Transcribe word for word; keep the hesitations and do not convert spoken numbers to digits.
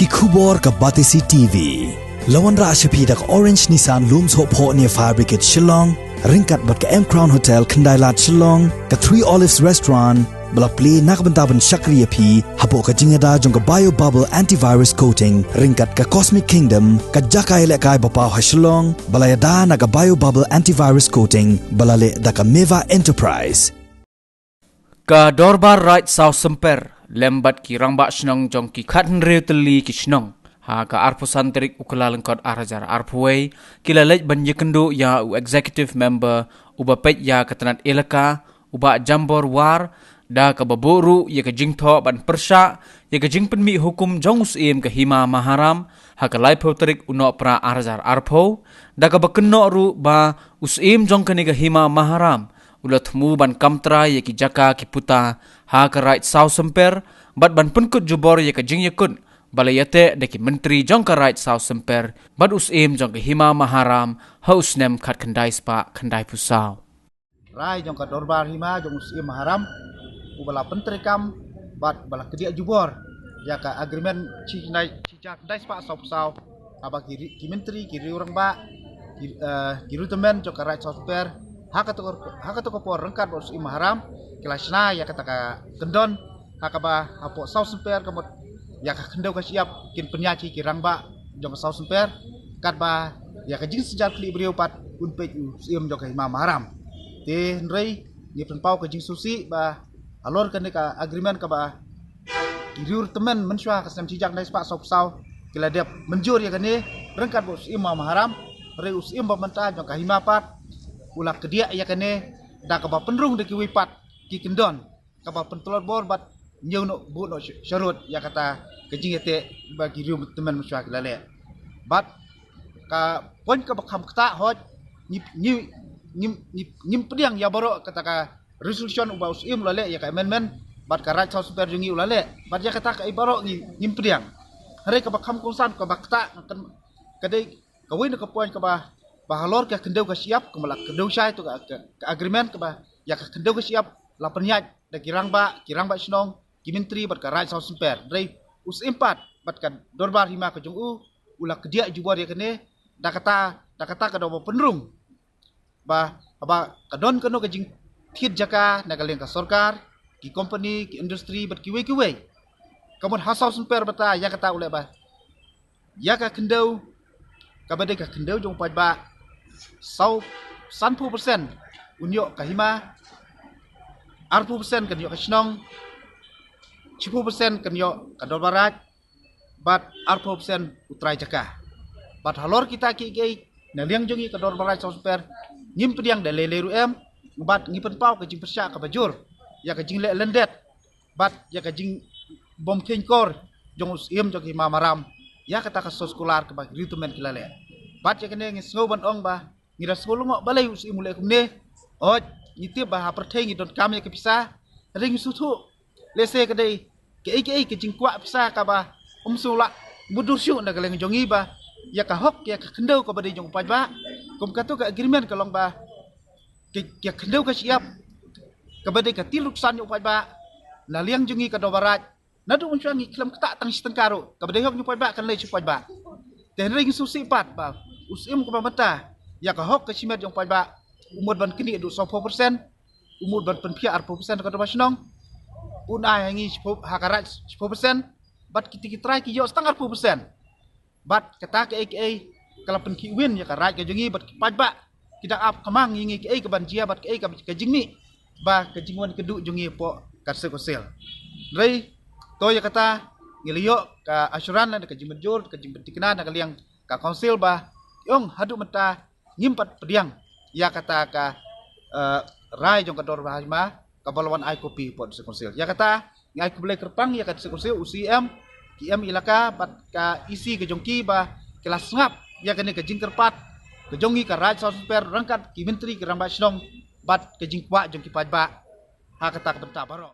Ki khubor ka Batesi T V. La wanrah sha phi da ka Orange Nissan Lum Sohphoh near Fire Brigade Shillong, ryngkat bad ka M Crown Hotel Khyndailad Shillong, ka Three Olives Restaurant, ba la plie na ka bynta ban shakri ïa phi hapoh ka jingïada jong ka Bio Bubble Antivirus Coating, ryngkat ka Cosmic Kingdom, ka jaka ïalehkai ba paw ha Shillong, ba la ïada na ka Bio Bubble Antivirus Coating, ba la leh da ka Meva Enterprise. Ka Dorbar Raid Saw Symper lem bad ki rangbah shnong jong ki khathynriew tylli ki shnong, ha ka arphew san tarik u Kyllalyngkot ar hajar arphew wei, ki la leit ban ïakynduh ïa u Executive Member uba peit ïa ka tnat elaka, u Bah Jambor War, da kaba buh ruh ïa ka jingthoh ban pyrshah ïa ka jingpynmih hukum jong u Syiem ka Hima Maharam ha ka laiphew tarik u Nohprah ar hajar arphew, da kaba kynnoh ruh ba u Syiem jong kane ka Hima Maharam u la thmu ban kam trai ïa ki jaka ki puta ha ka Raid Saw Symper, bad ban pynkut jubor ïa ka jingïakut ba la ïateh da ki myntri jong ka Raid Saw Symper bad u Syiem jong ka Hima Maharam ha u snem khatkhyndai spah khyndaiphew saw. Rai jong ka Dorbar Hima jong u Syiem Maharam, uba la pyntreikam bad ba la kdiah jubor ïa ka agreement shi khyndai, shi hajar khyndai spah sawphew saw, haba ki ri-, ki myntri, ki riew rangbah, ki, eh, ki riew tymmen jong ka Raid Saw Symper, ha kato ka, ha kato ka por ryngkat bad u Syiem Maharam ki la shna ïa kata ka kyndon, ha kaba hapoh Saw Symper ka mut ïa ka khyndew ka shyiap kin pynïaid hi ki rangbah jong ka Saw Symper, katba ïa ka jingsynjar khlieh briew pat un peit u Syiem jong ka Hima Maharam. Te hynrei ngi pynpaw ka jingsngewsih ba halor kane ka agreement kaba ki riew tymmen mynshuwa ka snem shi hajar khyndai spah sawphew saw ki la dep mynjur ïa kane ryngkat bad u Syiem Maharam, hynrei u Syiem ba mynta jong ka Hima pat u la kdiah ïa kane da kaba pynrung da kiwei pat ki kyndon, kaba pyntlot bor bad ñiew noh, buh noh sh-, sharud ïa kata ka jingïateh ba ki riew tymmen mynshuwa ki la leh. Bad ka point kaba kham ktah, hooid, ngi, ngi, ngi, ngi, ngim pdiang ïa baroh kata ka resolution uba u Syiem u la leh, ïa ka amendment, bad ka Raid Saw Symper jong ngi u la leh, bad ïa kata kaei baroh ngi, ngim pdiang. Hynrei kaba kham kongsan, kaba ktah, ka, ka dei kawei na ka point kaba, ba halor ka khyndew ka shyiap, kaba la khyndew shai to ka, ka, ka agreement kaba ïa ka khyndew ka shyiap la pynïaid da ki rangbah, ki rangbah shnong, ki myntri bad ka Raid Saw Symper. Hynrei u Syiem pat bad ka Dorbar Hima ka jong u u la kdiah jubor ïa kane, da kata, da kata ka daw ba pynrung ba, ba ka don kano ka jingthied jaka na ka liang ka sorkar, ki company, ki industry bad kiwei kiwei. Ka mut ha Saw Symper bata ïa kata u leh ba ïa ka khyndew kaba dei ka khyndew jong u paidbah, saw, sanphew percent un ïoh ka Hima, arphew percent kan ïoh ka shnong, shiphew percent kan ïoh ka Dorbar Raid, bad arphew percent u trai jaka. Bad halor kita kiei kiei na liang jong ngi ka Dorbar Raid Saw Symper, ngim pdiang da lei lei ruh em, bad ngi pynpaw ka jingpyrshah kaba jur ïa ka jingleh lyndet bad ïa ka jingbym kheiñkor jong u Syiem jong ka Hima Maharam ïa kata ka soskular kaba ki riew tymmen ki la leh. Bad ïa kane ngi sngew ban ong ba ngi da sngewlyngngoh balei u Syiem u leh kumne. Hooid, ngi tip ba ha pyrthei ngi donkam ïa ka pisa, hynrei ngi sngewthuh lehse ka dei kaei kaei ka jingkwah pisa kaba ym sngewlah mutdur shuh na ka liang jong ngi ba ïa ka hok, ïa ka khyndew kaba dei jong u paidbah, kum kato ka agreement ka long ba ka, ka khyndew ka shyiap kaba dei ka tilruksan jong u paidbah, na liang jong ngi ka Dorbar Raid, naduh mynshuwa ngi khlem ktah tang shi tyngka ruh, kaba dei hok jong u paidbah kan leit sha u paidbah. Te hynrei ngi sngewsih pat ba u Syiem kaba mynta ïa ka hok ka shimet jong u paidbah u mut ban knieh haduh sawphew percent, u mut ban pynphiah arphew percent ka Dorbar Shnong, un ai ha ngi shiphew, ha ka Raid shiphew percent, bad kita ki trai ki ïoh tang arphew percent. Bad kata kaei kaei ka la pynkhih win ïa ka Raid ka jong ngi, bad ki paidbah ki dang ap kyrpang ïa ngi kaei kaban jia bad kaei ka, ka jingmih ba ka jingwan kynduh jong ngi hapoh ka District Council. Hynrei to ïa kata ngi la ïoh ka assurance lane ka jingmynjur, ka jingpyntikna na ka liang ka Council ba ong haduh mynta ngim pat pdiang ïa kata ka, eh, rai jong ka Dorbar Hima kaba la wan ai copy hapoh District Council. Ïa kata ngi ai khublei kyrpang ïa ka District Council, u C E M, ki M L A ka bad ka E C ka jong ki ba ki la sngap ïa kane ka jingkyrpad ka jong ngi ka Raid Saw Symper ryngkat ki myntri, ki rangbah shnong bad ka jingkwah jong ki paidbah ha kata ka bynta baroh.